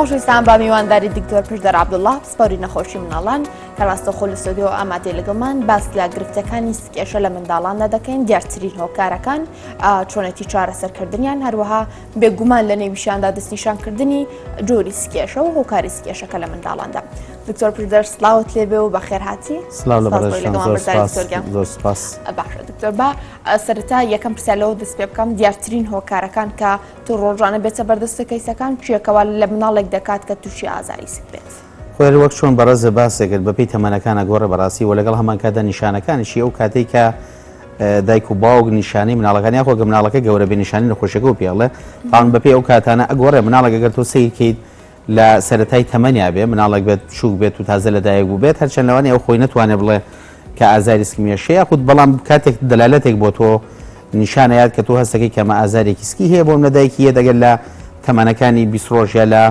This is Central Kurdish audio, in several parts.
خۆشەویستان با میوانداری دکتۆر پشدەر عەبدوڵڵا پسپۆری نەخۆشی مناڵان کە ڕاستەوخۆ لە ستۆدیۆ ئامادەی لەگەڵمان باس لە گرفتەکانی سکێشە لە منداڵاندا دەکەین دیارترین هۆکارەکان چۆنێتی چارەسەرکردنیان هەروەها بێگومان لە نێویشیاندا دەستنیشانکردنی جۆری سکێشە و هۆکاری سکێشەکە لە منداڵاندا. دکتۆر پشدەر سڵاوت لێبێ و بەخێرهاتی. سڵاو لە بەڕێزتان زۆر سپاس زۆر سپاس. باشە دکتۆر با سەرەتا یەکەم پرسیار لەوە دەست پێ بکەم دیارترین هۆکارەکان کە تۆ ڕۆژانە بێتە بەردەستە کەیسەکان چییە کەوا لە مناڵێک دەکات کە تووشی ئازاری سک بێت؟ خۆی هەر وەک چۆن بەڕێزت باست کرد بەپێی تەمەنەکان ئەگۆڕێ بەڕاستی وە لەگەڵ هەمان کاتدا نیشانەکانیشی ئەو کاتەی کە دایک و باوک نیشانەی مناڵەکان یاخۆ گە مناڵەکە گەورە بێ نیشانەی نەخۆشیەکە و پێڵێ تاوان بەپێی ئەو کاتانە ئەگۆڕێ مناڵێک ئەگەر تۆ سەیر کەیت لە سەرەتای تەمەنیا بێ مناڵێک بێت بچووک بێت و تازە لەدایک بوو بێت هەرچەند لەوانەیە ئەو خۆی نەتوانێت بڵێ کە ئازاری سکم یەشێ یاخود بەڵام کاتێک دەلالەتێک بۆ تۆ نیشانە یاد کە تۆ هەستەکەی کەمە ئازارێکی سکی هەیە بۆم لە دایکی یەت ئەگەر لە تەمەنەکانی 20 ڕۆژ یا لە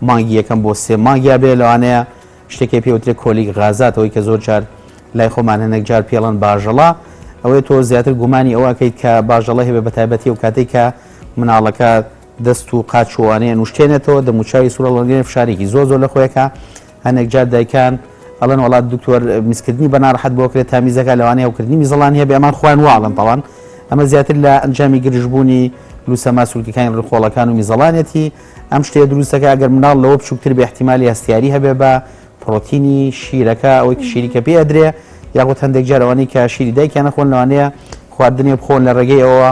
مانگی یەکەم بۆ سێ مانگیا بێ لەوانەیە شتێکی پێوترێ colic غازات ئەوەی کە زۆر جار لای خۆمان هەنێک جار پێڵەن باژەڵە ئەوەی تۆ زیاتر گومانی ئەوە ئەکەیت کە باژەڵە هەبێ بە تایبەتی و کاتێک کە مناڵەکە دەست و قاچ و ئەوانەی ئەنوشتێنێتەوە دەموچاوی سوورە ڵەنگێنێ فشارێکی زۆر زۆر لە خۆیەکە هەنێک جار دایکان ئەڵێن وەڵا دکتۆر میزکردنی بە ناڕەحەت بۆ کرێت تا میزەکە لەوانەیە هەوکردنی میزەڵان هەبێ ئەمان خۆیان وا ئەڵێن تاوان ئەمە زیاتر لە ئەنجامی گرژبوونی لوسە ماسولکەکانی ڕیخۆڵەکان و میزەڵانێتی ئەم شتەیە دروستەکە ئەگەر مناڵ لەوە بچووکتر بێ احتیمالی هەستیاری هەبێ بە پرۆتینی شیرەکە ئەوەی کە شیری کە پێ ئەدرێ یاخود هەندێک جار ئەوانەی کە شیری دایکیان نەخۆن لەوانەیە خواردنێ بخۆن لە ڕێگەی ئەوە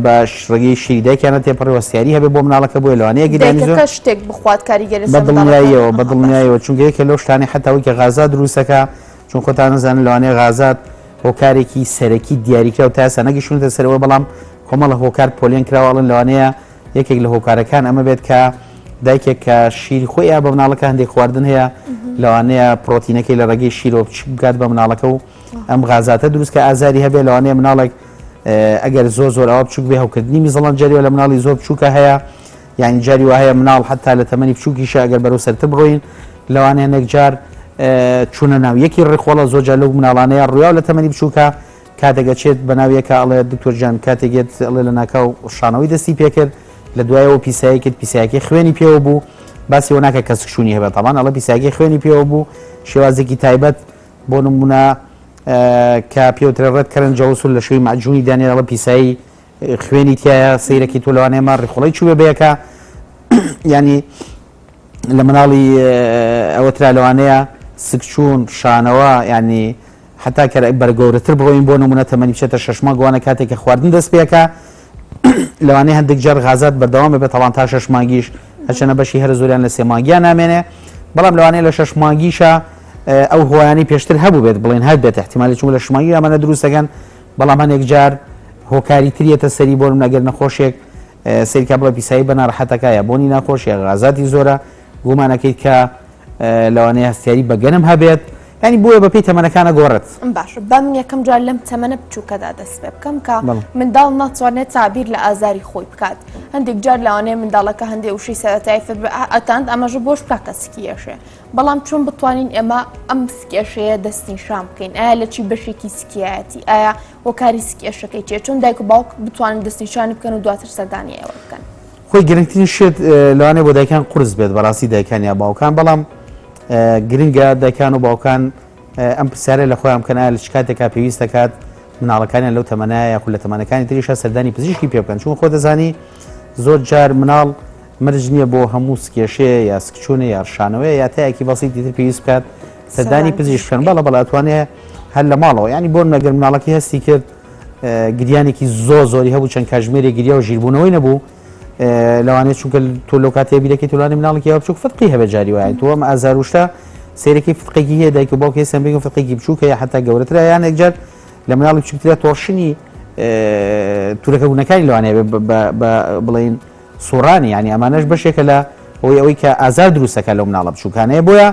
بە ڕێگەی شیری دایکیانە تێپەڕی هەستیاری هەبێ بۆ مناڵەکە بۆیە لەوانەیە گریانی زۆر دایکەکە شتێک بخوات کاریگەری بە لەسەر مناڵەکە دڵنیاییەوە بە ئەها باش دڵنیاییەوە چونکە یەکێ لەو شتانەی حەتا ئەوەی کە غازات دروستەکا چون خۆتان ئەزانن لەوانەیە غازات هۆکارێکی سەرەکی دیاریکراو تا ئێستا نەگەیشتوونەتە سەرەوە بەڵام کۆمەڵە هۆکار پۆلێن کراوە ئەڵێن لەوانەیە یەکێک لە هۆکارەکان ئەمە بێت کە دایکێک کە شیری خۆی ئا بە مناڵەکە هەندێک خواردن هەیە لەوانەیە پرۆتینەکەی لە ڕێگەی شیرەوە بچ- بگات بە مناڵەکە و ئەم غازاتە دروست کە ئازاری هەبێ لەوانەیە مناڵێک ئەگەر زۆر زۆر ئەوە بچوک بێ هەوکردنی میزەڵان جاری وا لە مناڵی زۆر بچووکە هەیە یعنی جاری وا هەیە مناڵ حتا لە تەمەنی بچووکیشە ئەگەر بەرەو سەرتر بڕۆین لەوانەیە هەندێک جار چوونە ناو یەکی ڕیخۆڵە زۆر جار لەو مناڵانەیە ڕوویاو لە تەمەنی بچووکە کاتێک ئەچێت بە ناو یەکە ئەڵێ دکتۆر گیان کاتێک یەت ئەڵێ لە ناکاو ڕشانەوەی دەستی پێکرد لە دوایەوە پیسایی کرد پیسایەکەی خوێنی پێوە بوو باسی ئەوە ناکە کە سکچوونی هەبێت تاوان ئەڵێ پیسایەکەی خوێنی پێوە بوو شێوازێکی تایبەت بۆ نمونە کە پێوترێ ڕێت کەرن جەوسور لە شێوی مەعجونی دانێ ئەڵێ پیسایی خوێنی تایە سەیرەکی تۆ لەوانەیە مە ڕیخۆڵەی چووێ بەیەکە ینی لە مناڵی ئەوە ترا لەوانەیە سکچوون شانەوە ینی حتا کە بەر گەورەتر بڕۆین بۆ نمونە تەمەنی بچێتە شەش مانگ وانە کاتێک کە خواردن دەست پێکا لەوانەیە هەندێک جار غازات بەردەوام بێت تاوان تا شەش مانگیش هەچەنە بەشی هەرە زۆریان لە سێ مانگیان نامێنێ بەڵام لەوانەیە لە شەش مانگیشە ئەو هۆیانی پێشتر هەبوو بێت بڵێن هەر بێت احتیمالی چون لە شەش مانگی ئەمانە دروست دەکەن بەڵام هەندێک جار هۆکاری تریەتە سەری بۆ نمونە گەر نەخۆشێک سەیرکە بڵێ پیسایی بە ناڕەحەتەکە یا بۆنی ناخۆش یا غازاتی زۆرە گومانەکەیت کە لەوانەیە هەستیاری بە گەنم هەبێت ینی بۆیە بەپێی تەمەنەکانە گۆڕێت. باشە با من یەکەم جار لەم تەمەنە بچووکەدا دەست پێ بکەم کە منداڵ ناتوانێت تابیر لە ئازاری خۆی بکات هەندێک جار لەوانەیە منداڵەکە هەندێک وشەی سەرەتایی فێر بێ ئەتاند ئاماژە بۆش بکات کە سکی ئێشێ بەڵام چۆن بتوانین ئێمە ئەم سکێشەیە دەستنیشان بکەین ئایا لە چی بەشێکی سکیایەتی ئایا هۆکاری سکێشەکەی چیە چۆن دایک و باوک بتوانن دەستنیشانی بکەن و دواتر سەردانی ئێوە بکەن؟ خۆی گرنگترین شت لەوانەیە بۆ دایکان قورس بێت بەڕاستی دایکان یا باوکان بەڵام گرنگە دایکان و باوکان ئەم پرسیارە لە خۆیان بکەن ئایا لە چ کاتێکا پێویست دەکات مناڵەکانیان لەو تەمەنایە یاخود لە تەمەنەکانی تریشا سەردانی پزیشکی پێ بکەن چون خۆ دەزانی زۆر جار مناڵ مەرج نییە بۆ هەموو سکێشەیە یا سکچوونە یا ڕشانەوەیە یا تایەکی بەسیتی تر پێویست بکات سەردانی پزیشک بکەن بەڵێ بەڵێ ئەتوانێ هەر لە ماڵەوە ینی بۆ نەگەر مناڵەکەی هەستی کرد گریانێکی زۆر زۆری هەبوو چەند کاژمێرێک گریا و ژیربوونەوەی نەبوو لەوانەیە چونکە تۆ لەو کاتێ بیرەکەی تۆلانی مناڵێکی ئەو بچوک فتقی هەبێت جاری وایە تۆ ئەم ئازاروشتە سیرەکی فتقێکی هەیە دایک و باوکی سەم بێگم فتقێکی بچووکە یا حتا گەورەترە یان یەکجار لە مناڵی بچووکترە تۆرشنی تورەکە گونەکانی لەوانەیە بە بڵین سوڕانی ینی ئەمانەش بەشێکە لە هۆی ئەوەی کە ئازار دروستەکە لەو مناڵە بچووکانەیە بۆیە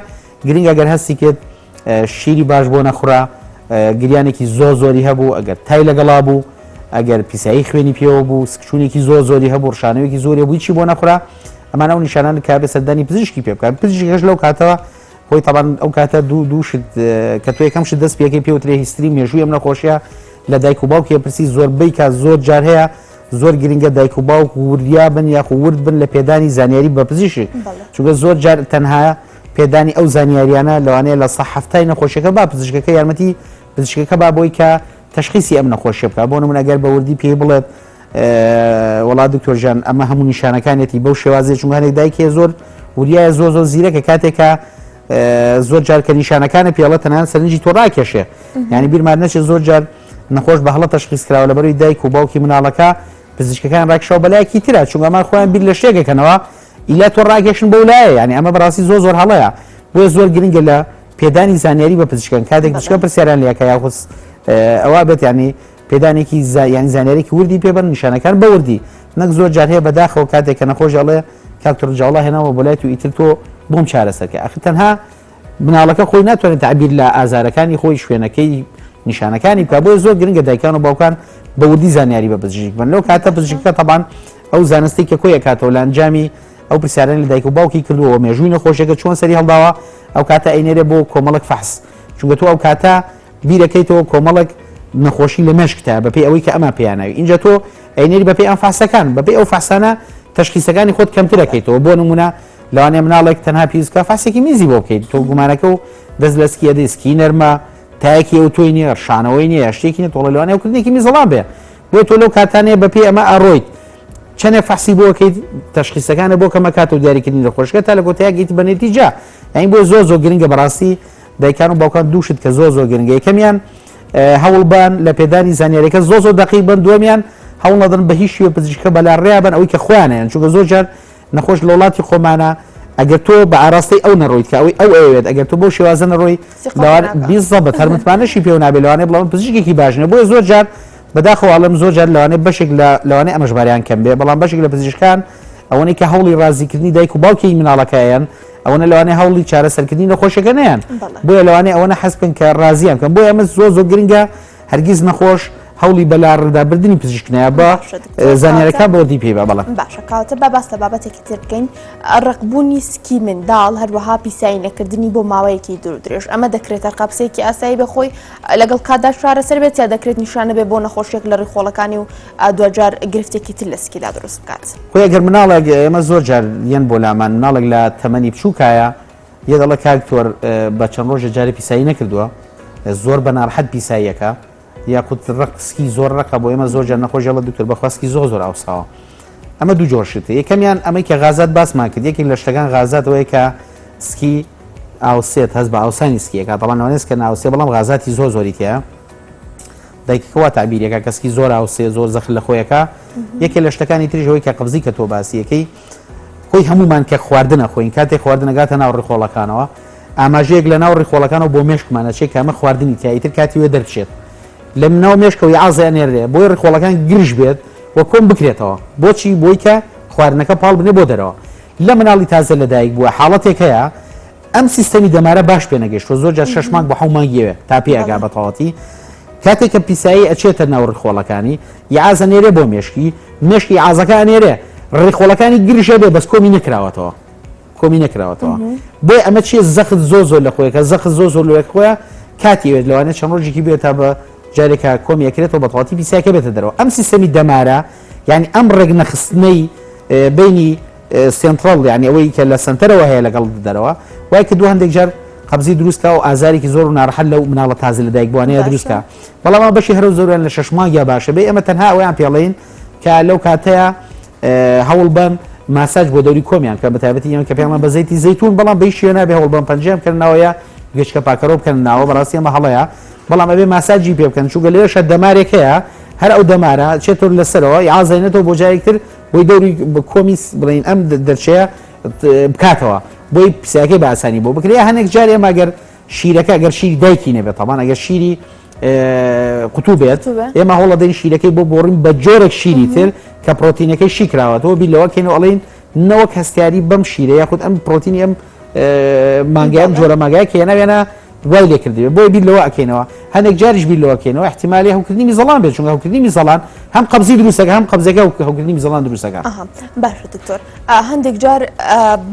گرنگە گەر هەستی کرد شیری باش بۆ نەخورا، گریانێکی زۆر زۆری هەبوو، ئەگەر تای لەگەڵا بوو، ئەگەر پیسایی خوێنی پێوە بوو، سکچوونێکی زۆر زۆری هەبوو، ڕشانەوەیەکی زۆری هەبوو، هیچی بۆ نەخورا، ئەمانە ئەو نیشانانە کە بێ سەردانی پزیشکی پێ بکات. پزیشکەکەش لەو کاتەوە خۆی تەبان ئەو کاتە دوو دوو شت کە تۆ یەکەم شت دەست پێەکەی پێوترێ history مێژووی ئەم نەخۆشیە لە دایک و باوکی پرسی زۆربەی کات زۆر جار هەیە. زۆر گرنگە دایک و باوک وریا بن یاخو ورد بن لە پێدانی زانیاری بە پزیشک چونکە زۆر جار تەنها پێدانی ئەو زانیاریانە لەوانەیە لە سە هەفتای نەخۆشیەکە با پزیشکەکە یارمەتی پزیشکەکە با بۆی کە تەشخیسی ئەم نەخۆشیە بکە بۆ نمونە گەر بە وردی پێی بڵێت وەڵا دکتۆر ژان ئەمە هەموو نیشانەکانێتی بەو شێوازێ چونکە هەندێک دایکێ زۆر وریایە زۆر زۆر زیرەکە کاتێکە زۆر جار کە نیشانەکانە پێڵە تەنان سەرنجی تۆ ڕاکێشێ یعنی بیرمان نەچێت زۆر جار نەخۆش بە هەڵە تەشخیص کراوە لەبەروی دایک و باوکی مناڵەکە پزیشکەکان ڕاکشاو بەلایەکی ترە چونکە ئەمان خۆیان بیر لە شتێکەکەنەوە ئیلا تۆ ڕاکێشن بەو لایە یعنی ئەمە بەڕاستی زۆر زۆر هەڵەیە بۆیە زۆر گرنگە لە پێدانی زانیاری بە پزیشکان کاتێک پزیشکە پرسیاران لەکە یاخود ئەوە بێت ینی پێدانێکی یانی زانیارێکی وردی پێ بەن نیشانەکان بە وردی نەک زۆر جار هەیە بەداخەوە کاتێک کە نەخۆش ئەڵێ کاک تڕجاوڵا هێناوە بۆ لای تو ئیتر تۆ بۆم چارەسەرکە ئەخ تەنها مناڵەکە خۆی ناتوانێت تعبیر لە ئازارەکانی خۆی شوێنەکەی نیشانەکانی بکە بۆیە زۆر گرنگە دایکان و باوکان بە وردی زانیاری بە پزیشک بن لەو کاتە پزیشکەکە تەبان ئەو زانستی کە کۆی ئەکاتەوە لە ئەنجامی ئەو پرسیارانی لە دایک و باوکی کردووە مێژووی نەخۆشیەکە چۆن سەری هەڵداوە ئەو کاتە ئەینێرێ بۆ کۆمەڵک فەحس چونکە تۆ ئەو کاتە بیرەکەیتەوە کۆمەڵێک نەخۆشی لە مێشکتە بەپێی ئەوەی کە ئەمان پێیاناوی ئینجا تۆ ئەینێری بەپێی ئەم فاسەکان بەپێی ئەو فاسانە تەشخیسەکانی خۆت کەمترەکەیتەوە بۆ نمونە لەوانەیە مناڵێک تەنها پێویست بکە فاسێکی میزی بۆ بکەیت تۆ گومانەکە و دەست لە سکی ئەدەی سکی نەرمە تایەکی ئەو تۆی نییە شانەوەی نییە شتێکی نیە تۆڵە لەوانەیە کردنێکی میزەڵان بێ بۆ تۆ لەو کاتانەیە بەپێی ئەمە ئەڕۆیت چەندێک فەحسی بۆ کەیت تەشخیسەکانە بۆ کەمەکات و دیاریکردنی نەخۆشەکە تا لە کۆتایی گەیت بە نەتیجە یانی بۆ زۆر زۆر گرنگە بەڕاستی دایکان و باوکان دوو شت کە زۆر زۆر گرنگە یەکەمیان هەوڵبان لە پێدانی زانیاریەکە زۆر زۆر دقیق بن دووەمیان هەوڵ نەدەن بە هیچ شێوە پزیشکە بەلا ڕێیا بن ئەوەی کە خۆیانیان چونکە زۆر جار نەخۆش لە وڵاتی خۆمانە ئەگەر تۆ بە ئاراستەی ئەو نەڕۆیت کە ئەوەی ئەو ئەوێت ئەگەر تۆ بەو شێوازە نەڕۆی لەوان بیزەبت هەر متمانەشی پێوە نابێت لەوانەیە بڵێم پزیشکێکی باش نییە بۆیە زۆر جار بەداخەوە ئەڵێم زۆر جار لەوانەیە بەشێک لە لەوانەیە ئەمەش باریان کەم بێ بەڵام بەشێک لە پزیشکان ئەوەنەی کە هەوڵی ڕازیکردنی دایک و باوکی مناڵەکەیان ئەوەنە لەوانەیە هەوڵی چارەسەرکردنی نەخۆشەکە نەیان بۆیە لەوانەیە ئەوەنە حەز بکەن کە ڕازیان بکەن بۆیە ئەمە زۆر زۆر گرنگە هەرگیز نەخۆش هەوڵی بەلاڕێدابردنی پزیشک نەیە بە زانیارەکان بە وردی پێی بە بەڵێ. باشە کەواتە با باس لە بابەتێکی تر بکەین ڕقبوونی سکی منداڵ هەروەها پیسایی نەکردنی بۆ ماوەیەکی دوور درێژ ئەمە دەکرێت تەرقاپسێکی ئاسایی بە خۆی لەگەڵ کاتدا چارەسەر بێت یا دەکرێت نیشانە بێ بۆ نەخۆشیێک لە ڕیخۆڵەکانی و دواجار گرفتێکی تر لە سکیدا دروست بکات. خۆی ئەگەر مناڵێک ئێمە زۆر جار یەن بۆ لامان مناڵێک لە تەمەنی بچووکایە یە دەڵێ کاک تۆر بە چەند ڕۆژێ جارێ پیسایی نەکردووە زۆر بە ناڕەحەت پیساییەکە یاخود ڕق سکی زۆر ڕقە بۆ ئێمە زۆر جار نەخۆش ئەڵێ دکتۆر بەخوا سکی زۆر زۆر ئاوساوە ئەمە دوو جۆر شتە یەکەمیان ئەمەی کە غازات باسمان کرد یەکێک لە شتەکان غازات ئەوەیە کە سکی ئاوسێت هەست بە ئاوسانی سکیەکە بەڵام لەوانەیە سکە ناوسێ بەڵام غازاتی زۆر زۆری تایە دایکەکە وا تعبیرەکە کە سکی زۆر ئاوسێ زۆر زەخت لە خۆیەکە یەکێ لە شتەکانی تریش ئەوەی کە قبزی کە تۆ باسیەکەی خۆی هەمومان کە خواردنە خۆین کاتێک خواردنە گاتە ناو ڕیخۆڵەکانەوە ئاماژەیەک لە ناو ڕیخۆڵەکانەوە بۆ مێشکمان ئەچێت کە ئەمە خواردنی تیا ئیتر کاتی وێ دەربچێت لە ناو مێشکەوە یعازە ئەنێرێ بۆی ڕیخۆڵەکان گرژ بێت و کۆم بکرێتەوە بۆچی بۆی کە خواردنەکە پاڵ بنێ بۆ دەرەوە لە مناڵی تازە لەدایک بووە حاڵەتێک هەیە ئەم سیستەمی دەمارە باش پێ نەگەشتوە زۆر جار شەش مانگ بۆ حەو مانگیەوێ تا پێ ئەگا بە تەواتی کاتێک کە پیسایی ئەچێتە ناو ڕیخۆڵەکانی یعازە نێرێ بۆ مێشکی مێشکی عازەکە ئەنێرێ ڕیخۆڵەکانی گرژە بێ بەس کۆمی نەکراوەتەوە کۆمی نەکراوەتەوە بۆیە ئەمە چیە زەخت زۆر زۆر لە خۆیەکە زەخت زۆر زۆر لەوێک خۆیە کاتی ئەوێت لەوانەیە چەند ڕۆژێکی بێت تا بە جارێکە کۆمی ئەکرێتەوە بە تەواتی پیسایەکە بێتە دەرەوە ئەم سیستەمی دەمارە یعنی ئەم ڕێک نەخستنەی بینی سێنترال یعنی ئەوەی کە لە سنتەرەوە هەیە لەگەڵ دەرەوە وای کە دوو هەندێک جار قەبزی دروستکە و ئازارێکی زۆر و ناڕەحەت لەو مناڵە تازە لەدایک بووانەیە دروستکە بەڵام ئەمە بەشی هەرە زۆریان لە شەش مانگیا باشە بێ ئێمە تەنها ئەویان پێڵین کە لەو کاتەیە هەوڵ بەن ماساج بۆ دەوری کۆمیان بکەن بەتایبەتی ئێمە کە پێیان بە زەیتی زەیتون بەڵام بە هیچ شێوە نابێ هەوڵ بەن پەنجەیان بکەن ناوەیە گوێچکە پاکەرەوە بکەن ناوە بەڕاستی ئەمە هەڵەیە بەڵام ئەبێ ماساجی پێ بکەن چونکە لەوێشە دەمارێک هەیە هەر ئەو دەمارە چێتۆر لەسەرەوە یازێنێتەوە بۆ جارێک تر بۆی دەوری کۆمی بڵین ئەم دەرچەیە بکاتەوە بۆی پیسەکەی بە ئاسانی بۆ بکرێ هەنێک جار ئێمە گەر شیرەکە گەر شیری دایکی نەبێت تەبان ئەگەر شیری قوتوو بێت ئێمە هەوڵەدەین شیرەکەی بۆ گۆڕین بە جۆرێک شیری تر کە پرۆتینەکەی شی کراوەتەوە بیر لەوە کەین و ئەڵێین نەوەک هەستیاری بەم شیرە یاخود ئەم پرۆتینی ئەم مانگای ئەم جۆرە مانگای کە هێناویانە وای لێ کردوێ بۆیە بیر لەوە ئەکەینەوە هەندێک جاریش بیر لەوە کەینەوە احتیمالی هەوکردنی میزەڵان بێت چونکە هەوکردنی میزەڵان هەم قەبزی دروستەکە هەم قەبزەکە هەوکردنی میزەڵان دروستەکە باشە دکتۆر هەندێک جار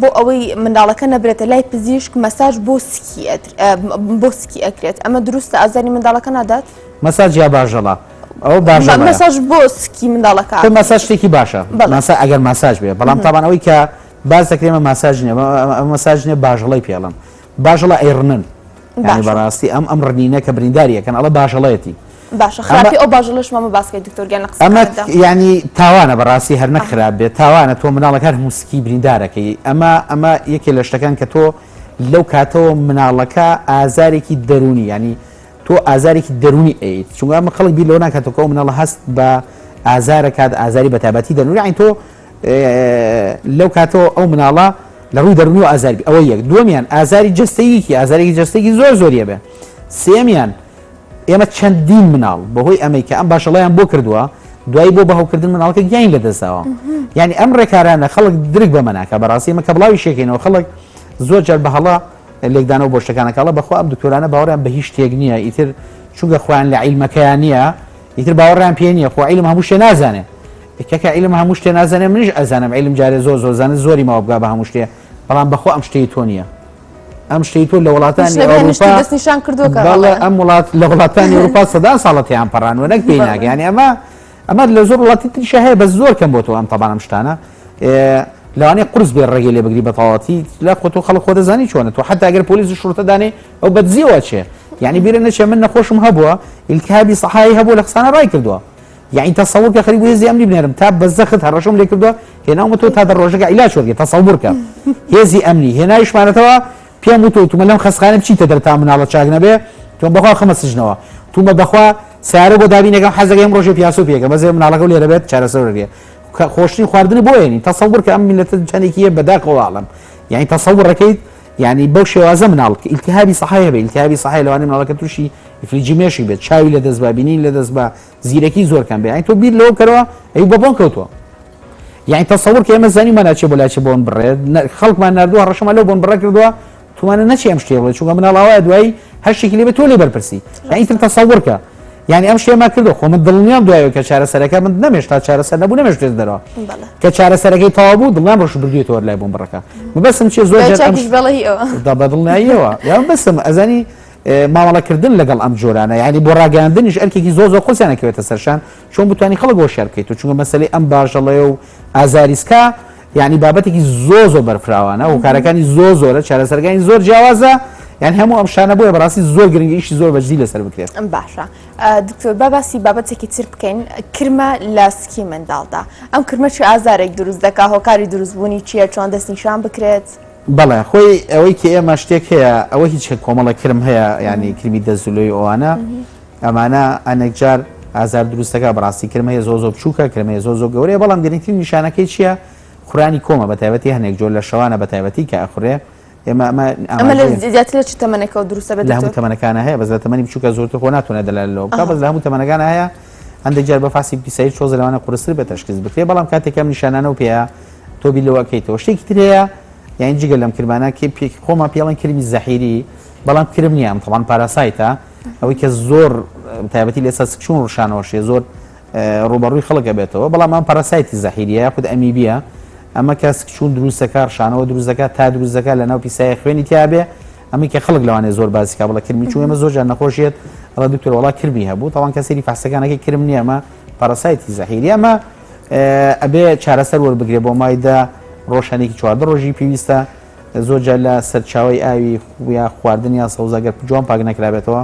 بۆ ئەوەی منداڵەکە نەبرێتە لای پزیشک مەساج بۆ سکی بۆ سکی ئەکرێت ئەمە دروستە ئازاری منداڵەکە نادات؟ مەساج یا باژەڵە؟ ئەوە باشە مەساج بۆ سکی منداڵەکە خۆ مەساج شتێکی باشە ماسا ئەگەر ماساج بێ بەڵام تاوان ئەوەی کە باس دەکرێمە ماساج نیە مەساج نیە باژەڵی پێڵم باژەڵە ئەیڕنن یانی بەڕاستی ئەم ئەم ڕنینە کە برینداری ئەکەن ئەڵە باژەڵەیەتی. باشە خراپی ئەو باژەڵەش مامە باسکەی دکتۆر گیان لە ئەمە ینی تاوانە بەڕاستی هەر نەک خراپ بێت تاوانە تۆ مناڵەکان هەموو سکی بریندارەکەی ئەمە ئەمە یەکێ لە شتەکان کە تۆ لەو کاتەوە مناڵەکە ئازارێکی دەرونی ینی تۆ ئازارێکی دەرونی ئەیت چونکە ئەمە خەڵک بیر لەوە ناکاتەوە کە ئەو مناڵە هەست بە ئازارەکات ئازاری بەتابەتی دەرونی یانی تۆ لەو کاتەوە ئەو مناڵە لە ڕووی دەروونی و ئازاری ئەوە یەک دووەمیان ئازاری جەستەیەکی ئازارێکی جەستەیەکی زۆر زۆریە بێ سێمیان ئێمە چەندین مناڵ بەهۆی ئەمەی کە ئەم باشەڵیان بۆ کردووە دوایی بۆ بەهوکردن مناڵەکە گیانی لەدەستداوە یعنی ئەم ڕێکارانە خەڵک درک بەمە ناکە بەڕاستی ئمە کە بڵاوی شێکەینەوە خەڵک زۆر جار بە هەڵە لێکدانەوە بۆ شتەکانەکەڵە بەخوا ئەم دکتۆرانە باوەڕیان بە هیچ شتێک نییە ئیتر چونکە خۆیان لە عیلمەکەیان نییە ئیتر باوەڕیان پێ نییە خۆ عیلم هەموو شتێ نازانێ کەکە عیلم هەموو شتێ نازانێ منیش ئەزانم عیلم جارێ زۆر زۆر زانست زۆری ماوە بگا بە هەموو شتێ بەڵام بەخوا ئەم شتەی تۆ نییە ئەم شتەی تۆ لە وڵاتانی ئەوروپا دەستنیشان کردووە کە بەڵێ ئەم وڵات لە وڵاتانی ئەوروپا سەدان ساڵە تێیان پەڕانوە نەک پێی ناگە یانی ئەمە ئەمە لە زۆر وڵاتی تریشە هەیە بە زۆر کەم بۆتەوە ئەم تەبان ئەم شتانە لەوانەیە قورس بێ ڕێگەی لێ بگری بە تەواوەتی لە خۆ تۆ خەڵک خۆ دەزانی چۆنە تۆ حتا ئەگەر پۆلیس و شورتە دانێ ئەو بەدزیەوە چێ یعنی بیرە نەچێ من نەخۆشم هەبووە ئیلتهابی سەحایی هەبوو لە خسانە ڕای کردووە یعنی تەسەور کە خەریک بوو هێزی ئەمنی بنێرم تا بە زەخت هەڕەشەم لێ کردووە هێناومە تۆ تا دە ڕۆژەکە عیلاج وەرگێ تەسەور کە هێزی ئەمنی هێنایشمانەتەوە پێم وتووە وتومە لەم خەستخانە بچیتە دەر تا مناڵە چاک نەبێ تۆم بەخوا خەمە سجنەوە تومە بەخوا سیارە بۆ دابینەکەم حەزەکەی ئەم ڕۆژێ پیاسۆ پێکەم بەس مناڵەکە لێرە بێت چارەسەر وەرگێ خۆشترین خواردنی بۆ هێنی تەسەور کە ئەم میلەتە چەندێکی بەداخەوە ئەڵم یعنی تەسەورەکەیت یعنی بەو شێوازە مناڵ کە ئیلتیهابی سەحای هەبێ ئیلتیهابی سەحای لەوانەیە مناڵەکە تووشی ئیفلیجی مێشک بێت چاوی لە دەست با بینین لە دەست با زیرەکی زۆر کەم بێ یعنی تۆ بیر لەوە بکەرەوە ئەی بە بۆن کەوتووە یعنی تەسەور کە ئێمە زانیمان ناچێ بۆ لاچێ بۆن بڕێ خەڵکمان نردووە ڕەشەمان لەو بۆن بڕە کردووە توانە نەچێ ئەم شتێ بڵێ چونکە مناڵ ئاوایە دوایی هەر شتێکی لێ بێ تۆ لێ بەرپرسی یعنی تر تەسەور کە یعنی ئەم شتێما کردو خۆ من دڵنیام دوایەوە کە چارەسەرەکە من نەمێشت تا چارەسەر نەبوو نەمێشت دەرەوە کە چارەسەرەکەی تەواو بوو دڵنیام ڕۆژ بردوێتەوە لای بۆن بڕەکە مەبەستم چیە زۆر جار ئەم دا بە دڵنیاییەوە یان بەسم ئەزانی مامەڵەکردن لەگەڵ ئەم جۆرانە یعنی بۆ ڕاگەیاندنیش ئەرکێکی زۆر زۆر قورسیان ئەکەوێتە سەرشان چۆن بتوانی خەڵک هۆشیار بکەیت و چونکە مەسەلەی ئەم باژەڵەیە و ئازاریسکا یعنی بابەتێکی زۆر زۆر بەرفراوانە هۆکارەکانی زۆر زۆرە چارەسەرەکانی زۆر جیاوازە یان هەموو ئەم شانە بۆیە بەڕاستی زۆر گرنگە ئیشی زۆر بەجدی لەسەر بکرێت. باشە دکتۆر با باسی بابەتێکی تر بکەین کرمە لە سکی منداڵدا ئەم کرمە چ ئازارێک دروست دەکا هۆکاری دروستبوونی چییە چۆن دەستنیشان بکرێت؟ بەڵێ خۆی ئەوەی کە ئێمە شتێک هەیە ئەوە هیچ کۆمەڵە کرم هەیە ینی کرمی دەزولۆی ئەوانە ئەمانە ئەنێک جار ئازار دروستەکە بەڕاستی کرم هەیە زۆر زۆر بچووکە کرم هەیە زۆر زۆر گەورەیە بەڵام گرنگترین نیشانەکەی چییە خورانی کۆمە بە تایبەتی هەنێک جۆر لە شەوانە بە تایبەتی کە ئەخورێ ئێمە ئەمە ئەمە لە زیاتر لە چ تەمەنێکەوە دروستە بێت لە هەموو تەمەنەکانە هەیە بەس لە تەمەنی بچووکە زۆرتر خۆ ناتوانێت دەلال لەوە بکات بەس لە هەموو تەمەنەکانە هەیە هەندێک جار بە فاسی پیسایی چۆزە لەوانە قورستر بێت تەشخیص بکرێت بەڵام کاتێک ئەم نیشانانە و پێیە تۆ بیر لەوە ئەکەیتەوە شتێکی تر هەیە یان جگە لەم کرمانە کە پێ خۆمان پێڵێن کرمی زەحیری بەڵام کرم نییە ئەم تەڵان parasite ە ئەوەی کە زۆر تایبەتی لێستا سکچون ڕشانەوەشێ زۆر ڕوبەڕووی خەڵک ئەبێتەوە بەڵام ئەم parasite ی زەحیریە یاخود ئەمیبیە ئەمە کە سکچون دروستەکە ڕشانەوە دروستەکە تا دروستەکە لە ناو پیسایە خوێنی تیاابێ ئەمەی کە خەڵک لەوانەیە زۆر باسی کا بڵێ کرمی چون ئێمە زۆر جار نەخۆشیێت ئەڵێ دکتۆر وەڵا کرمی هەبوو تاوان کە سەیری فەحسەکانەکەی کرم نییە ئەمە parasite ی زەحیری ئەمە ئەبێ چارەسەر وەربگرێ بۆ مای دە ڕۆژ هەنێکی 14 ڕۆژی پێویستە زۆر جار لە سەرچاوی ئاوی یا خواردن یا سەوزە گەر جوان پاک نەکرابێتەوە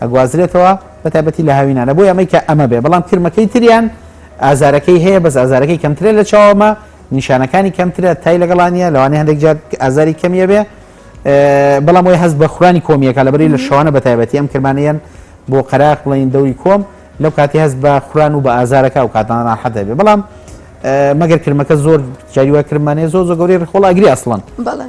ئەگوازرێتەوە بە تایبەتی لە هاوینانە بۆی ئەمەی کە ئەمە بێ بەڵام کرمەکەی تریان ئازارەکەی هەیە بەس ئازارەکەی کەمترە لە چاوەمە نیشانەکانی کەمترە تای لەگەڵانە لەوانەیە هەندێک جار ئازاری کەمیە بێ بەڵام وی هەست بە خورانی کۆمیەکە لەبەری لە شەوانە بە تایبەتی ئەم کرمانەیەن بۆ قەراخ بڵین دەوری کۆم لەو کاتی هەست بە خوران و بە ئازارەکە و کاتانە ناحەت دەبێ بەڵام مەگەر کرمەکە زۆر جاریوا کرمانەیە زۆر زۆر گەورەی ڕیخۆڵە ئەگری ئەسڵەن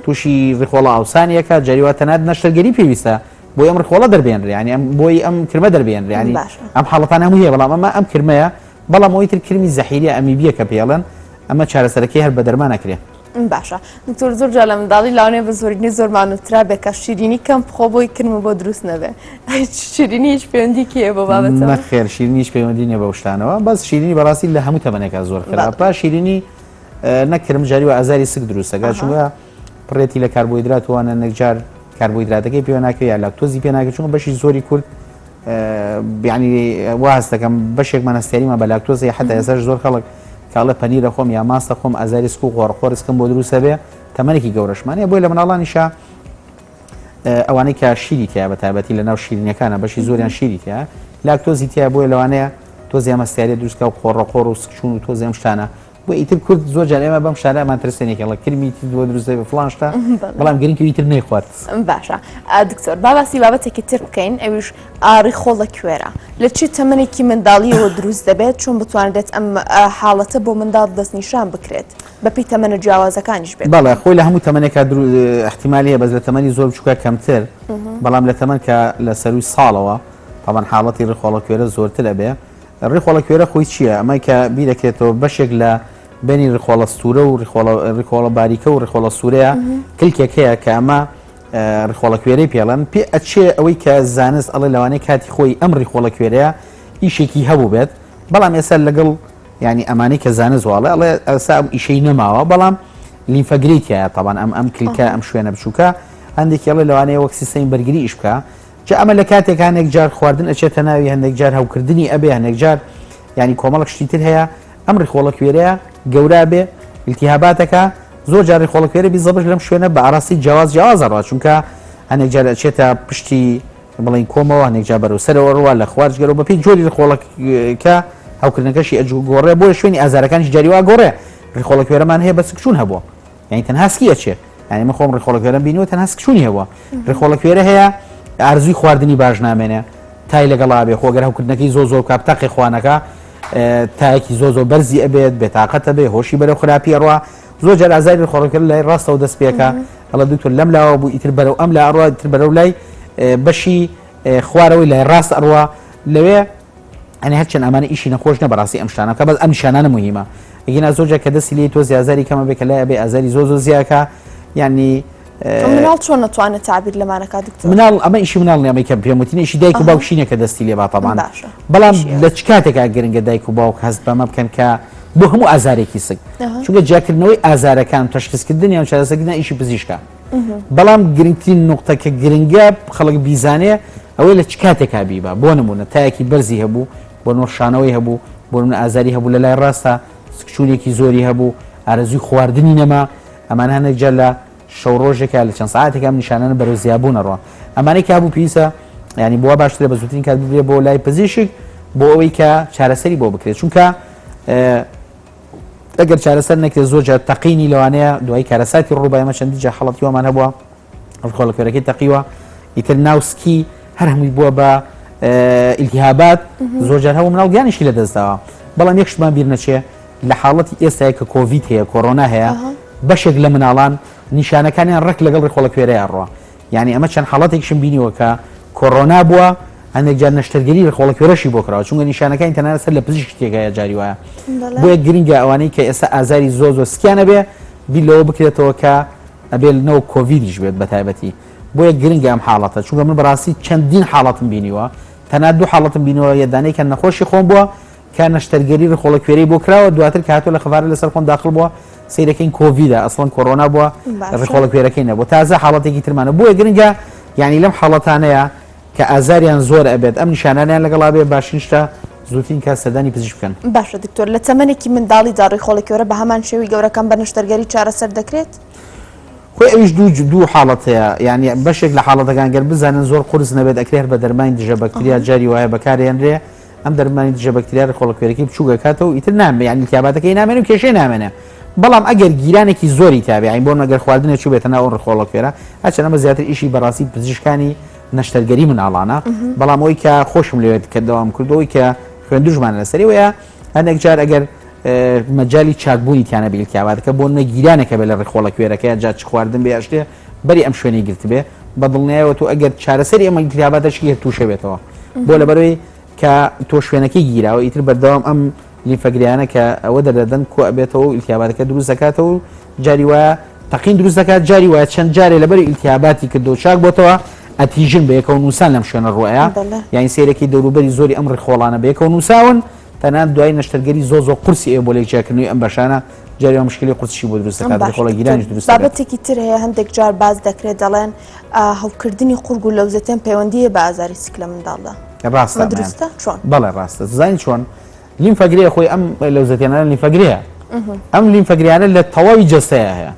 تووشی ڕیخۆڵە ئاوسانیەکە جاریوا تەنات نەشتەرگەری پێویستە بۆی ئەم ڕیخۆڵە دەربێنرێ ینی ئەم بۆی ئەم کرمە دەربێنرێ ینی ئەم حاڵەتانە هەموو هەیە بەڵام ئەمە ئەم کرمەیە بەڵام ئەوی تر کرمی زەحیریە ئەمیبیە کە پێڵێن ئەمە چارەسەرەکەی هەر بە دەرمان ئەکرێ. باشە دکتۆر زۆر جار لە منداڵی لاونێ بە زۆرینەی زۆرمان وترا بێ کە شیرینی کەم بخۆ بۆی کرمە بۆ دروست نەبێ شیرینی هیچ پەیوەندیکی هەیە بۆ بابەتەوە؟ نەخێر شیرینی هیچ پەیوەندی نییە بەو شتانەوە بەس شیرینی بەڕاستی لە هەموو تەمەنێکا زۆر خراپە شیرینی نەک کرم جاری و ئازاری سک دروست دەکات چونکە پڕێتی لە کاربۆهیدرات وانە نەکجار کاربۆهیدراتەکەی پێوە ناکرێت یا لاکتۆزی پێ ناکرێت چونکە بەشی زۆری کورد یعنی وا هەست دەکەم بەشێکمان هەستیاریمان بە لاکتۆز هەیە حتا ئێستاش زۆر خەڵک کاڵێ پەنیرە خۆم یا ماستە خۆم ئازاری سک و قۆڕخۆرسکم بۆ دروستە بێ تەمەنێکی گەورەشمان هەیە بۆیە لە مناڵانیشا ئەوانەی کە شیری تیا بە تایبەتی لە ناو شیرینەکانە بەشی زۆریان شیری تیا لاکتۆزی تیا بۆیە لەوانەیە تۆزی ئەمەستیاری دروستکە و قۆڕەقۆڕ و سکچون و تۆزی ئەم شتانە بۆ ئیتر کورد زۆر جار ئێمە بەم شتانە ئەمان ترسێنێک ئەڵێ کرمی تر بۆ دروست دەبێ فڵان شتە بەڵام گرنگ ئەوی تر نەیخوارد. باشە دکتۆر با باسی بابەتێکی تر بکەین ئەویش ڕیخۆڵە کوێرە لە چی تەمەنێکی منداڵیەوە دروست دەبێت چۆن بتوانرێت ئەم حاڵەتە بۆ منداڵ دەستنیشان بکرێت بەپی تەمەنە جیاوازەکانیش بێت؟ بەڵێ خۆی لە هەموو تەمەنێکا احتیمالی هەیە بەس لە تەمەنی زۆر بچووکە کەمتر بەڵام لە تەمەن کە لە سەروی ساڵەوە تاوان حاڵەتی ڕیخۆڵە کوێرە زۆرتر ئەبێ ڕیخۆڵە کوێرە خۆی چییە؟ ئەمەی کە بیرەکرێتەوە بەشێک لە بەینی ڕیخۆڵە سوورە و ڕیخۆڵە باریکە و ڕیخۆڵە سوورەیە کلکێک هەیە کە ئەمە ڕیخۆڵە کوێرەی پێڵەن پێ ئەچێ ئەوەی کە زانست ئەڵێ لەوانەیە کاتی خۆی ئەم ڕیخۆڵە کوێرەیە ئیشێکی هەبوو بێت بەڵام ئێستا لەگەڵ ینی ئەمانەی کە زانست واڵێ ئەڵێ ئەسا ئەم ئیشەی نەماوە بەڵام لیمفەگری تایە تاوان ئەم ئەم کلکە ئەم شوێنە بچووکە هەندێکی ئەڵێ لەوانەیە وەک سیستەمی بەرگری ئیش بکە جا ئەمە لە کاتێک هەنێک جار خواردن ئەچێتە ناوی هەندێک جار هەوکردنی ئەبێ هەنێک جار ینی کۆمەڵک شتی تر هەیە ئەم ڕیخۆڵە کوێرەیە گەورا بێ التهاباتەکە زۆر جار ڕیخۆڵە کوێرە بیزەبش لەم شوێنە بە ئاراستی جیاواز جیاواز ئەڕوا چونکە هەنێک جار ئەچێتە پشتی بڵین کۆمەوە هەنێک جار بەرەو سەرەوە ڕوا لە خوار جگەرەوە بەپێی جۆری ڕیخۆڵەکە هەوکردنەکەشی ئەجگۆڕێ بۆیە شوێنی ئازارەکانیش جاری وا گۆڕێ ڕیخۆڵە کوێرەمان هەیە بە سکچوون هەبووە یانی تەنها سکی ئەچێ یانی من خۆم ڕیخۆڵە کوێرەم بینیوە تەنها سکچوونی هەبووە ڕیخۆڵە کوێرە هەیە ئارزوی خواردنی باش نامێنێ تای لەگەڵا بێ خۆگەر هەوکردنەکەی زۆ زۆر کاپ تاقی خوانەکە تایەکی زۆ زۆ بەرزی ئەبێت بێتاقەتە بێ هۆشی بەرەو خراپی ئەڕوا زۆر جار ئازاری ڕیخۆڵەکە لای ڕاستەوە دەست پێکە ئەڵە دکتۆر لەم لاوە بوو ئیتر بەرەو ئەم لا ئەڕوا ئیتر بەرەو لای بەشی خوارەوەی لای ڕاست ئەڕوا لەوێ ئەنی هەرچەند ئەمانە ئیشی نەخۆش نە بەڕاستی ئەم شتانە بکە بەس ئەم نیشانانە مهمە ئەگینا زۆر جار کە دەستی لێی تۆزی ئازاری کەمە بێ کە لای ئەبێ ئازاری زۆر زۆر زیاکە یعنی مناڵ چۆن نەتوانێت تعبیر لەمانە کا دکتۆر مناڵ ئەمە ئیشی مناڵ نیە ئەمەی کە پێم وتین ئیشی دایک و باوکشی نیە کە دەستی لێ با تەبان بەڵام لە چ کاتێکا گرنگە دایک و باوک هەست بەمە بکەن کە بۆ هەموو ئازارێکی سک چونکە جیاکردنەوەی ئازارەکان تەشخیصکردنیان چارەسەرکردنیان ئیشی پزیشکە بەڵام گرنگترین نوقتە کە گرنگە خەڵک بیزانێ ئەوەی لە چ کاتێکا بیبا بۆ نمونە تایەکی بەرزی هەبوو بۆ نۆشانەوەی هەبوو بۆ نمونە ئازاری هەبوو لە لای ڕاستە سکچوونێکی زۆری هەبوو ئارەزووی خواردنی نەما ئەمانە هەندێک جار لە شەو ڕۆژێکا لە چەند ساعتێک ئەم نیشانانە بەرەو زیابوون ئەڕۆن ئەمانەی کە هەبوو پێویستە ینی بۆ باشترە بە زووترین کات ببرێ بۆ لای پزیشک بۆ ئەوەی کە چارەسەری بۆ بکرێت چونکە ئەگەر چارەسەر نەکرێت زۆر جار تەقینی لەوانەیە دوای کارەساتی ڕووبا ئێمە چەندین جار حاڵەتی وامان هەبووە ڕیخۆڵەکوێرەکەی تەقیوە ئیتر ناو سکی هەر هەمووی بووە بە ئیلتیهابات زۆر جار هەبوو مناڵ گیانیشی لەدەستداوە بەڵام یەک شتمان بیر نەچێ لە حاڵەتی ئێستای کە کۆڤید هەیە کۆرۆنا هەیە بەشێک لە مناڵان نیشانەکانیان ڕێک لەگەڵ ڕیخۆڵەکوێرەیان ڕوە یانی ئەمە چەند حاڵەتێکیشم بینیوە کە کۆڕۆنا بووە هەندێک جار نەشتەرگەری ڕیخۆڵەکوێرەشی بۆ کراوە چونکە نیشانەکانی تەنانەت سەر لە پزیشک تێگایە جاری وایە بۆیە گرنگە ئەوانەی کە ئێستا ئازاری زۆر زۆر سکیان ئەبێ بیر لەوە بکرێتەوە کە ئەبێ نەوەک کۆڤیدیش بێت بە تایبەتی بۆیە گرنگە ئەم حاڵەتە چونکە من بەڕاستی چەندین حاڵەتم بینیوە تەنها دوو حاڵەتم بینیوە یەدانەی کە نەخۆشی خۆم بووە کە نەشتەرگەری ڕیخۆڵە کوێرەی بۆ کراوە دواتر کە هاتووە لە خەفارە لەسەر خۆم داخل بووە سەیرەکەین کۆڤیدە ئەسڵەن کۆرۆنا بووە ڕیخۆڵە کوێرەکەی نەبوو تازە حاڵەتێکی ترمانە بۆیە گرنگە یعنی لەم حاڵەتانەیە کە ئازاریان زۆر ئەبێت ئەم نیشانانیان لەگەڵا بێ باشترین شتە زووترین کات سەردانی پزیشک بکەن. باشە دکتۆر لە تەمەنێکی منداڵیدا ڕیخۆڵە کوێرە بە هەمان شێوەی گەورەکان بە نەشتەرگەری چارەسەر دەکرێت؟ خۆی ئەویش دوو دوو حاڵەت هەیە یعنی بەشێک لە حاڵەتەکان گەر بزانن زۆر قورس نەبێت ئەکرێ هەر بە دەرمانی دژە بەکتریا جاری وایە بەکارێنرێ ئەم دەرمانی دژە بەکتریا ڕیخۆڵەکوێرەکەی بچووک ئەکاتەوە و ئیتر نامێ یانی التهاباتەکەی نامێنێ و کێشەی نامێنێ بەڵام ئەگەر گیرانێکی زۆری تابێ یانی بۆ ئەگەر خواردنێ چووبێتە ناو ئەو ڕیخۆڵەکوێرە هەرچەند ئەمە زیاتر ئیشی بەڕاستی پزیشکانی نەشتەرگەری مناڵانە بەڵام ئەوی کە خۆشم لەوێت کە دەوام کردەوەی کە خوێندوشمان لەسەری وەیە هەندێک جار ئەگەر مەجای چاکبوونی تیانە بێ التهاباتەکە بۆ نەگیرانێکە بێ لە ڕیخۆڵە کوێرەکەی جا چ خواردن بێ ئەشتێ بەری ئەم شوێنەی گرتبێ بە دڵنیایەوە تۆ ئەگەر چارەسەری ئەمە التهاباتەشی هەر تووشە بێتەوە بۆ لەبەرەوەی کە تۆ شوێنەکەی گیراوە ئیتر بەردەوام ئەم لیمفەگریانە کە ئەوە دەردەدەن کۆ ئەبێتەوە و التهاباتەکە دروست دەکاتەوە و جاری وایە تەقین دروست دەکات جاری وایە چەند جارێ لەبەری التهاباتی کردو چاک بۆتەوە ئەتیژن بە یەکەوە نووسان لەم شوێنە ڕوەیە یانی سەیرەکی دەوروبەری زۆری ئەم ڕیخۆڵانە بە یەکەوە نووساون تەنانەت دوای نەشتەرگەری زۆر زۆر قورسی ئێوە بۆ لێکجیاکردنەوەی ئەم بەشانە جاری وا مشکلی قورسیشی بۆ دروست دەکات ڕیخۆڵە گیرانیش دروست دەبێت. بابەتێکی تر هەیە هەندێک جار باس دەکرێت دەڵێن هەوکردنی قورگ و لەوزەتێن پەیوەندی هەیە بە ئازاری سک لە منداڵدا. ڕاستە دروستە چۆن؟ بەڵێ ڕاستە زانی چۆن لیمفەگرێ خۆی ئەم لەوزەتێنانە لیمفەگرەیە ئەم لیمفەگریانە لە تەواوی جەستەیە هەیە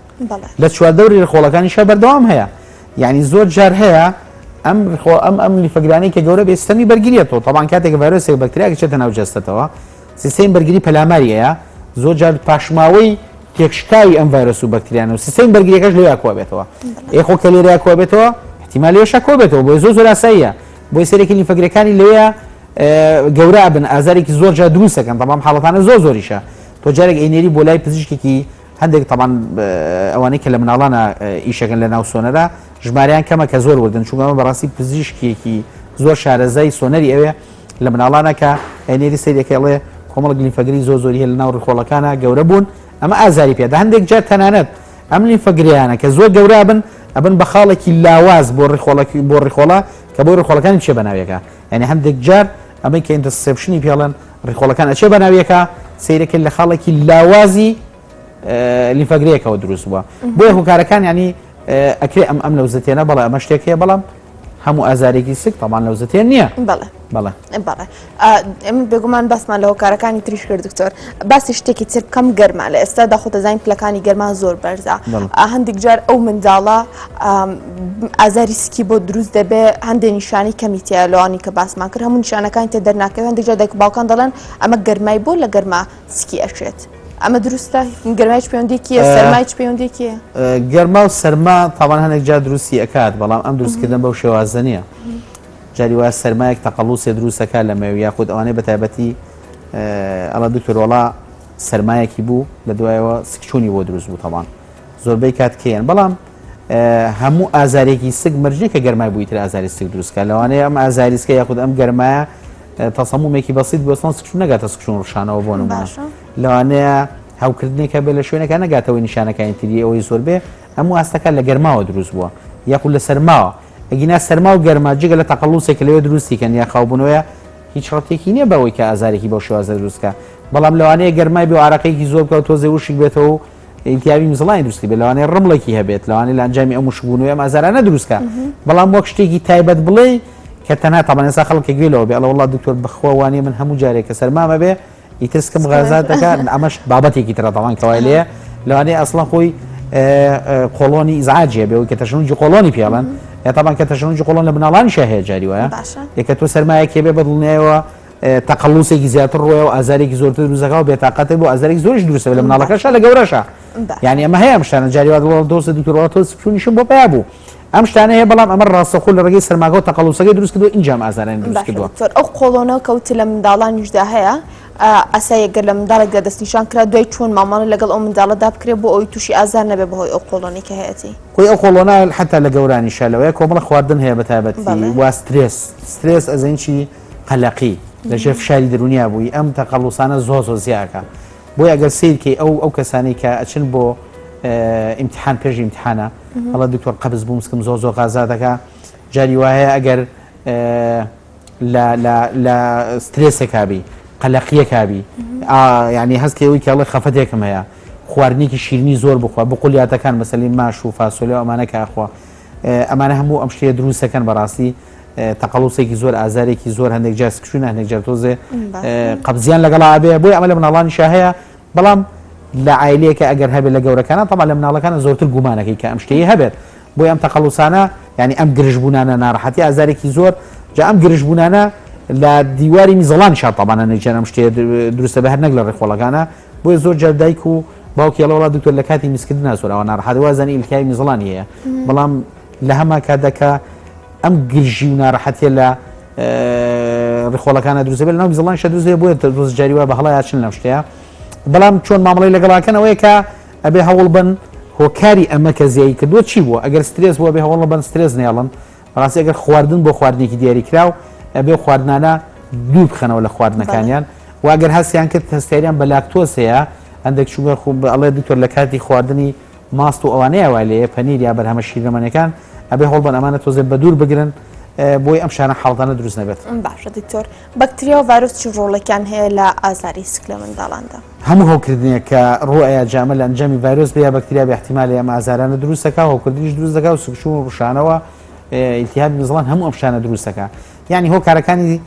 لە چواردەوری ڕخۆڵەکانیشە بەردەوام هەیە یعنی زۆر جار هەیە ئەم خۆ ئەم ئەم لیفەگرانەی کە گەورە بێ سیستەمی بەرگریەتەوە تەبان کاتێک ڤایرۆسێک بەکتریاکە چێتە ناو جەستەتەوە سیستەمی بەرگری پەلاماری ئەیا زۆر جار پاشماوەی تێکشکاوی ئەم ڤایرۆس و بەکتریانە و سیستەمی بەرگریەکەش لەویا کۆبێتەوە ئێ خۆ کە لێرە کۆبێتەوە احتیمال لێشە کۆبێتەوە بۆی زۆر زۆر ئاساییە بۆی سەرێکی لیمفەگرەکانی لەوێ گەورە بن ئازارێکی زۆر جار دروستەکەن تەمام حاڵەتانە زۆر زۆریشە تۆ جارێک ئەینێری بۆ لای پزیشکێکی هەندێک تەمان ئەوانەی کە لە مناڵانە ئیشەکەن لە ناو سۆنەرا ژمارەیان کەمە کە زۆر وردن چونکە ئەمە بەڕاستی پزیشکێکی زۆر شارەزای سۆنەری ئەوێ لە مناڵانە کە ئەینێری سەیرەکەی ئەڵێ کۆمەڵک لیمفەگری زۆر زۆری هەیە لە ناو ڕیخۆڵەکانە گەورە بوون ئەمە ئازاری پێدا هەندێک جار تەنانەت ئەم لیمفەگریانە کە زۆر گەورە بن ئەبن بە خاڵێکی لاواز بۆ ڕیخۆڵەکی بۆ ڕیخۆڵە کە بۆ ڕیخۆڵەکانی بچێ بەناویەکە یعنی هەندێک جار ئەمەی کە intussusception ی پێڵێن ڕیخۆڵەکان ئەچێ بەناویەکە سەیرەکە لە خاڵێکی لاوازی لیمفەگرەیەکەوە دروست بووە بۆیە هۆکارەکان ینی ئەکرێ ئەم ئەم لەوزەتێنە بەڵێ ئەمە شتێک هەیە بەڵام هەموو ئازارێکی سک تەمان لەوزەتێن نییە بەڵێ بەڵێ بەڵێ ئێمە بێگومان باسمان لە هۆکارەکانی تریش کرد دکتۆر باسی شتێکی تر بکەم گەرما لە ئێستا داخۆ دەزانین پلەکانی گەرما زۆر بەرزە هەندێک جار ئەو منداڵە ئازاری سکی بۆ دروست دەبێ هەندێک نیشانی کەمی تیا لەوانی کە باسمان کرد هەموو نیشانەکانی تێ دەرناکەوێت هەندێک جار دایک باوکان دەڵێن ئەمە گەرمای بۆ لە گەرما سکی ئەشێت ئەمە دروستە گەرمای چ پەیوەندیەکی سەرمای چ پەیوەندیەکی گەرما و سەرما تاوان هەندێک جار دروستی ئەکات بەڵام ئەم دروستکردن بەو شێوازە نییە جاری وایە سەرمایەک تەقەڵوسێ دروستەکە لە مێو یاخود ئەوانەی بە تایبەتی ئەڵە دکتۆر وەڵا سەرمایەکی بوو لە دوایەوە سکچوونی بۆ دروست بوو تەوان زۆربەی کات کێن بەڵام هەموو ئازارێکی سک مەرجێ کە گەرمای بووی تر ئازاری سک دروستکە لەوانەیە ئەم ئازاریسکە یاخود ئەم گەرمایە تەسەمومێکی بەسیت بۆستان سکچوون نەگاتە سکچوون ڕشانەوە بۆ نمونە لەوانەیە هەوکردنێکە بێ لە شوێنەکە نەگاتەوەی نیشانەکانی تری ئەوەی زۆر بێ ئەم واستەکە لە گەرماوە دروست بووە یاخود لە سەرماوە ئەگینا سەرما و گەرما جگە لە تەقەڵوسێک کە لەوێ دروستی کەن یا خاوبوونەوەیە هیچ ڕەبتێکی نییە بەوەی کە ئازارێکی بەو شێوازە دروست کا بەڵام لەوانەیە گەرمای بێ و ئارەقەیەکی زۆر بکا و تۆزێ وشک بێتەوە و ئیلتیابی میزڵانی دروستی بێت لەوانەیە ڕمڵێکی هەبێت لەوانەیە لە ئەنجامی ئەم وشکبوونەوەی ئەم ئازارانە دروست کا بەڵام وەک شتێکی تایبەت بڵێ کە تەنها تەبعەن ئێستا خەڵک کە گوێ لەوە بێ ئەڵێ وەڵا دکتۆر بەخوا وانیە من هەموو جارێک کە سەرمامە بێ ئیتر سکم غازات دەکات ئەمەش بابەتێکی ترە تەوان کەوای لێ لەوانەیە ئەسڵەن خۆی قۆڵۆنی ئیزعاجیە بێ کە تەشنجی قۆڵۆنی پێڵەن تاوان کە تەشنجی قۆڵۆن لە مناڵانیشە هەیە جاری وایە یەکە تۆ سەرمایەکێ بێ بەدڵنیایەوە تەقەڵوسێکی زیاتر ڕۆیە و ئازارێکی زۆرتر دروستەکە و بێتاقەتێ بۆ ئازارێکی زۆریش دروستە لە مناڵەکەشە لە گەورەشە یعنی ئەمە هەیە ئەم شتانە جاری وا دڵ دۆستە دکتۆر تۆ سکچوونیشم بۆ پیا بوو ئەم شتانە هەیە بەڵام ئەمە ڕاستەخۆ لە ڕێگەی سەرماکە و تەقەڵوسەکەی دروست کردووە ئینجا ئەم ئازارانەی دروست باشە کردووە. دکتۆر ئەو قۆڵۆنە کەوت لە منداڵانیشدا هەیە ئاساییە گەر لە منداڵێکدا دەستنیشان کرا دوای چۆن مامەڵە لەگەڵ ئەو منداڵەدا بکرێت بۆ ئەوەی تووشی ئازار نەبێت بەهۆی ئەو قۆڵۆنەی کە هەیەتی؟ خۆی ئەو قۆڵۆنە حەتا لە گەورانیشا لەوەیە کۆمەڵە خواردن هەیە بە تایبەتی بەڵێ. وا سترێس سترێس ئەزانی چی قەلەقی لەژێر فشاری دەروونیا بووی ئەم تەقەڵوسانە زۆر زۆر زیاکە بۆیە ئەگەر سەیر کەی ئەو ئەو کەسانەی کە ئەچن بۆ ئیمتحان پێش ئیمتحانە ئەڵێ دکتۆر قەبز بووم سکم زۆر زۆر غازا دەکا جاری وایە ئەگەر لە لە لە سترێسێکا بی قەلەقیەکا بی یعنی هەست کەی کە ئەڵێ خەفەتێکم هەیە خواردنێکی شیرنی زۆر بخوا بقولیاتەکان مەسەلی ماش و فاسۆلیا و ئەمانە کە ئەخوا ئەمانە هەموو ئەم شتەیە دروستەکەن بەڕاستی تەقەڵوسێکی زۆر ئازارێکی زۆر هەندێک جار سکچوون هەندێک جار تۆزێ قەبزیان لەگەڵا ئەبێ بۆیە ئەمە لە مناڵانیشا هەیە بەڵام لە عایلەیەکە ئەگەر هەبێت لە گەورەکانە تەبعەن لە مناڵەکانە زۆرتر گومانەکەی کە ئەم شتەی هەبێت بۆیە ئەم تەقەڵوسانە یعنی ئەم گرژبوونانە ناڕەحەتی ئازارێکی زۆر جا ئەم گرژبوونانە لە دیواری میزەڵانیشا تەبعەن هەندێک جار ئەم شتەیە دروستە بە هەر نەک لە ڕیخۆڵەکانە بۆیە زۆر جار دایک و باوکی ئەڵێ وەڵا دکتۆر لە کاتی میزکردنا زۆر ئەوە ناڕەحەت وازانی ئیلتیابی میزەڵانی هەیە بەڵام لە هەمان کاتدا کە ئەم گرژی و ناڕەحەتیە لە ڕیخۆڵەکانە دروست دەبێت لەناو میزەڵانیشا دروست دەبێت بۆیە دۆز جاری وا بە هەڵە یاچن لەم شتەیە بەڵام چۆن مامەڵەی لەگەڵاکەن ئەوەیە کە ئەبێ هەوڵ بن هۆکاری ئەمە کە زیایی کردووە چی بووە ئەگەر سترێس بووە بێ هەوڵ بن سترێس نێڵن بەڕاستی ئەگەر خواردن بۆ خواردنێکی دیاریکراو ئەبێ خواردنانە دوور بخەنەوە لە خواردنەکانیان و ئەگەر هەستیان کرد هەستیاریان بە لاکتۆز هەیە هەندێک چونکە خۆ ئەڵێ دکتۆر لە کاتی خواردنی ماست و ئەوانەیە وای لێیە پەنیر یا بەرهەمە شیرەمەنیەکان ئەبێ هەوڵبەن ئەمانە تۆزێ بەدوور بگرن بۆی ئەم شانە حاڵەتانە دروست نەبێت. باشە دکتۆر بەکتریا و ڤایرۆس چ ڕۆڵێکیان هەیە لە ئازاری سک لە منداڵاندا؟ هەموو هەوکردنێک کە ڕووئەیا جا ئەمە لە ئەنجامی ڤایرۆس بێ یا بەکتریا بێ ئیحتیمالە ئەم ئازارانە دروست دەکا و هەوکردنیش دروست دەکا و سکچوون و ڕشانەوە. التهابی مزڵان هەموو ئەم شتانە دروستەکە یعنی هۆکارەکانی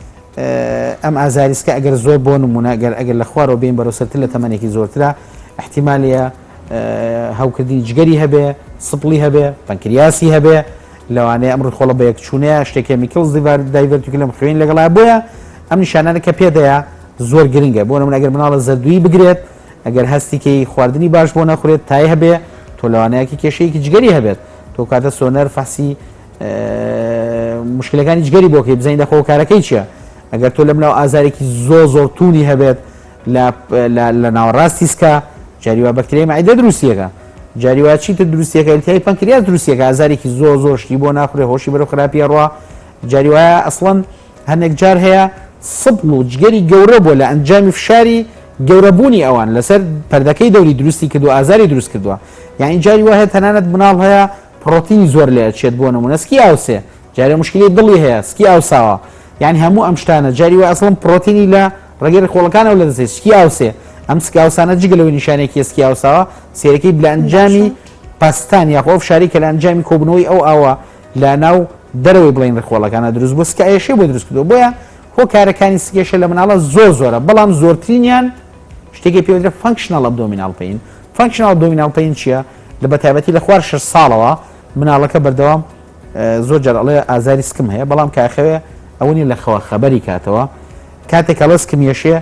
ئەم ئازاری سکە ئەگەر زۆر بۆ نمونە گەر ئەگەر لە خوارەوە بین بەرەو سەرتر لە تەمەنێکی زۆرترە احتیمالەیە هەوکردنی جگەری هەبێ سپڵی هەبێ پەنکریاسی هەبێ لەوانەیە ئەم ڕیخۆڵە بە یەکچوونەیە شتێکە Meckel's diverticulum خوێن لەگەڵا بۆیە ئەم نیشانانە کە پێدەیە زۆر گرنگە بۆ نمونە ئەگەر مناڵە زەردووی بگرێت ئەگەر هەستیکەی خواردنی باش بۆ نەخورێت تای هەبێ تۆ لەوانەیەکی کێشەیەکی جگەری هەبێت تۆ کاتە سۆنەر فەحسی مشکلەکانی جگەری بۆکەی بزانین دەخۆ کارەکەی چییە ئەگەر تۆ لەم ناو ئازارێکی زۆ زۆر تونی هەبێت لە ناوەڕاستی سکە جاری وا بەکتریای مەعیدە دروستیەکە جاری وا چیتر دروستیەکە التهابی پەنکریاس دروستیەکە ئازارێکی زۆ زۆر شتی بۆ ناخورێ هۆشی بەرەو خراپی ئەڕوا جاری وایە ئەسڵەن هەندێک جار هەیە سپڵ و جگەری گەورە بووە لە ئەنجامی فشاری گەورەبوونی ئەوان لەسەر پەردەکەی دەوری دروستی کردو ئازاری دروست کردووە یعنی جاری وا هەیە تەنانەت مناڵ هەیە پڕۆتینی زۆر لێ ئەچێت بۆ نمونە سکی ئاوسێ جارێ مشکلی دڵی هەیە سکی ئاوساوە یعنی هەموو ئەم شتانە جاری وا ئەسڵم پڕۆتینی لە ڕێگەی ڕیخۆڵەکانەوە لە دەستێت سکی ئاوسێ ئەم سکی ئاوسانە جگە لەوەی نیشانێکی سکی ئاوساوە سێرەکەی لە ئەنجامی پەستان یاخۆ ئەو فشاری کە لە ئەنجامی کۆبوونەوەی ئەو ئاوە لە ناو دەرەوەی بڵێن ڕیخۆڵەکانە دروست بوو سکە ئێشەی بۆ دروست کردووە بۆیە هۆکارەکانی سکێشە لە مناڵە زۆر زۆرە بەڵام زۆرترینیان شتێکی پێ دەوترێت functional abdominal pain. Functional abdominal pain چییە؟ لە بەتایبەتی لە خوار 6 ساڵەوە مناڵەکە بەردەوام زۆر جار ئەڵێ ئازاری سکم هەیە بەڵام کاخەوێ ئەوە نیە لە خەوە خەبەری کاتەوە کاتێک ئەڵێ سکم یەشێ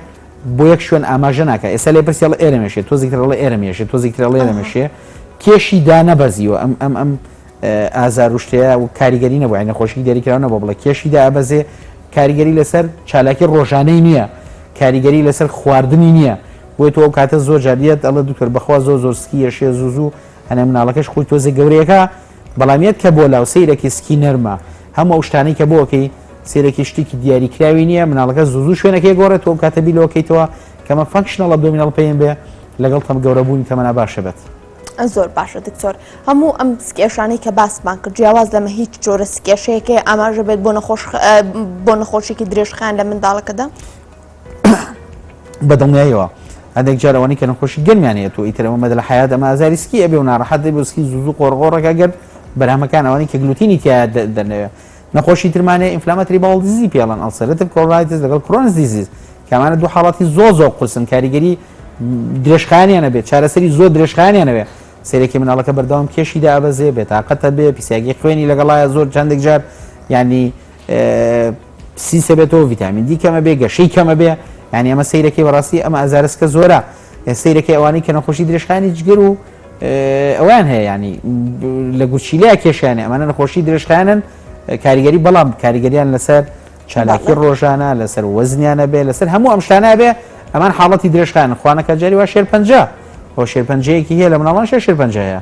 بۆ یەک شوێن ئاماژە ناکە ئێستا لێ پرسی ئەڵێ ئێرە مێشێ تۆزێک تر ئەڵێ ئێرە مێشێ تۆزێک تر ئەڵێ ئێرە مێشێ کێشی دانەبەزیوە ئەم ئەم ئەم ئازار و شتەیە و کاریگەری نەبوو یانی نەخۆشی دیاریکراو نەبوو بڵێ کێشی دابەزێ کاریگەری لەسەر چالاکی ڕۆژانەی نییە کاریگەری لەسەر خواردنی نییە بۆیە تۆ ئەو کاتە زۆر جار یەت ئەڵێ دکتۆر بەخوا زۆر زۆر سکی یەشێ زوو زوو هەنێ مناڵەکەش خۆی تۆزێ گەورەیەکە بەڵام یەت کە بۆ لاو سەیرەکی سکی نەرمە هەموو ئەو شتانەی کە بۆکەی سەیرەکی شتێکی دیاریکراوی نییە مناڵەکە زوو زوو شوێنەکەی گۆڕێت تۆ ئەو کاتە بیلۆکەیتەوە کەمە functional abdominal pain بێ لەگەڵ تەم گەورەبوونی تەمەنا باشە بێت. زۆر باشە دکتۆر هەموو ئەم سکێشانەی کە باسمان کرد جیاواز لەمە هیچ جۆرە سکێشەیەک هەیە ئاماژە بێت بۆ نەخۆش بۆ نەخۆشیێکی درێژخایەن لە منداڵەکەدا؟ بە دڵنیاییەوە هەندێک جار ئەوانەی کە نەخۆشی گەرمیان هەیە تۆ ئیتر ئەمە مەدە لە حیات ئەمە ئازاری سکی ئەبێ و ناڕەحەت دەبێ و سکی زوو زوو قۆڕقۆڕەکە گەر بەرهەمەکان ئەوانەی کە گلوتینی تیا دەنەوێ نەخۆشی ترمانەیە inflammatory bowel disease پێڵەن ulcerative colitis لەگەڵ Crohn's disease کامانە دوو حاڵەتی زۆر زۆر قورسن کاریگەری درێژخایەنیان ئەبێت چارەسەری زۆر درێژخایەنیان ئەوێ سەیرەکی مناڵەکە بەردەوام کێشی دابەزێ بێتاقەتە بێ پیسیاگی خوێنی لەگەڵایە زۆر چندێک جار ینی سیسە بێتەوە ڤیتامین دی کەمە بێ گەشەی کەمە بێ یعنی ئەمە سەیرەکەی بەڕاستی ئەمە ئازارسکە زۆرە سەیرەکەی ئەوانەی کە نەخۆشی درێژخایەنی جگەر و ئەویان هەیە ینی لە گورچیلەیە کێشیانە ئەمانە نەخۆشی درێژخایەنن کاریگەری بەڵام کاریگەریان لەسەر چالاکی ڕۆژانە لەسەر وەزنیانە بێ لەسەر هەموو ئەم شتانە بێ ئەمان حاڵەتی درێژخایەن خوانەکە جاری وا شێرپەنجە هۆ شێرپەنجەیەکی هەیە لە مناڵان شێ شێرپەنجە هەیە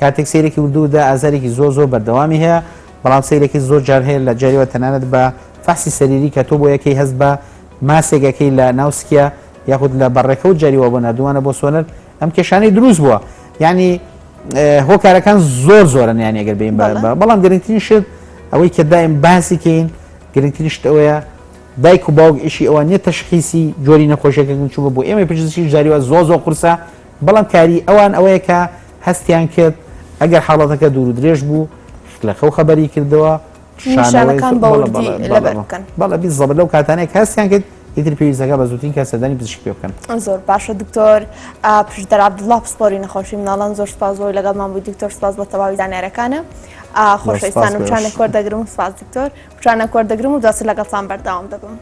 کاتێک سەیرێکی وردودا ئازارێکی زۆر زۆر بەردەوامی هەیە بەڵام سەیرێکی زۆر جار هەیە لە جاریوە تەنانەت بە فەحسی سەریری کە تۆ بۆ یەکەی هەست بە ماسێکەکەی لە ناو سکیە یاخود لە بەڕێکەوت جاری وا بۆ نردووانە بۆ سۆنەر ئەم کێشانەی دروست بووە یعنی هۆکارەکان زۆر زۆرن یان ئەگەر بین بەڵام گرنگترین شت ئەوەی کە دایم باسی کەین گرنگترین شت ئەوەیە دایک و باوک ئیشی ئەوە نیە تەشخیسی جۆری نەخۆشیەکەن چووە بۆ ئێمە پزیشکی جاریوە زۆر زۆر قورسە بەڵام کاری ئەوان ئەوەیە کە هەستیان کرد ئەگەر حاڵەتەکە دوور و درێژ بوو لە خەو خەبەری کردەوە نیشانەکان بە وردی لەبەر بکەن. بەڵێ بیزەبت لەو کاتانەیە کە هەستیان کرد ئیتر پێویستەکە بە زووترین کات سەردانی پزیشک پێ بکەن. زۆر باشە دکتۆر پشدەر عەبدوڵا پسپۆری نەخۆشی مناڵان زۆر سپاس بۆی لەگەڵمان بووی دکتۆر سپاس بۆ تەواوی زانیارەکانە خۆشەویستانم چانە کۆر دەگرم سپاس دکتۆر چانە کۆر دەگرم و دواتر لەگەڵتان بەردەوام دەبم.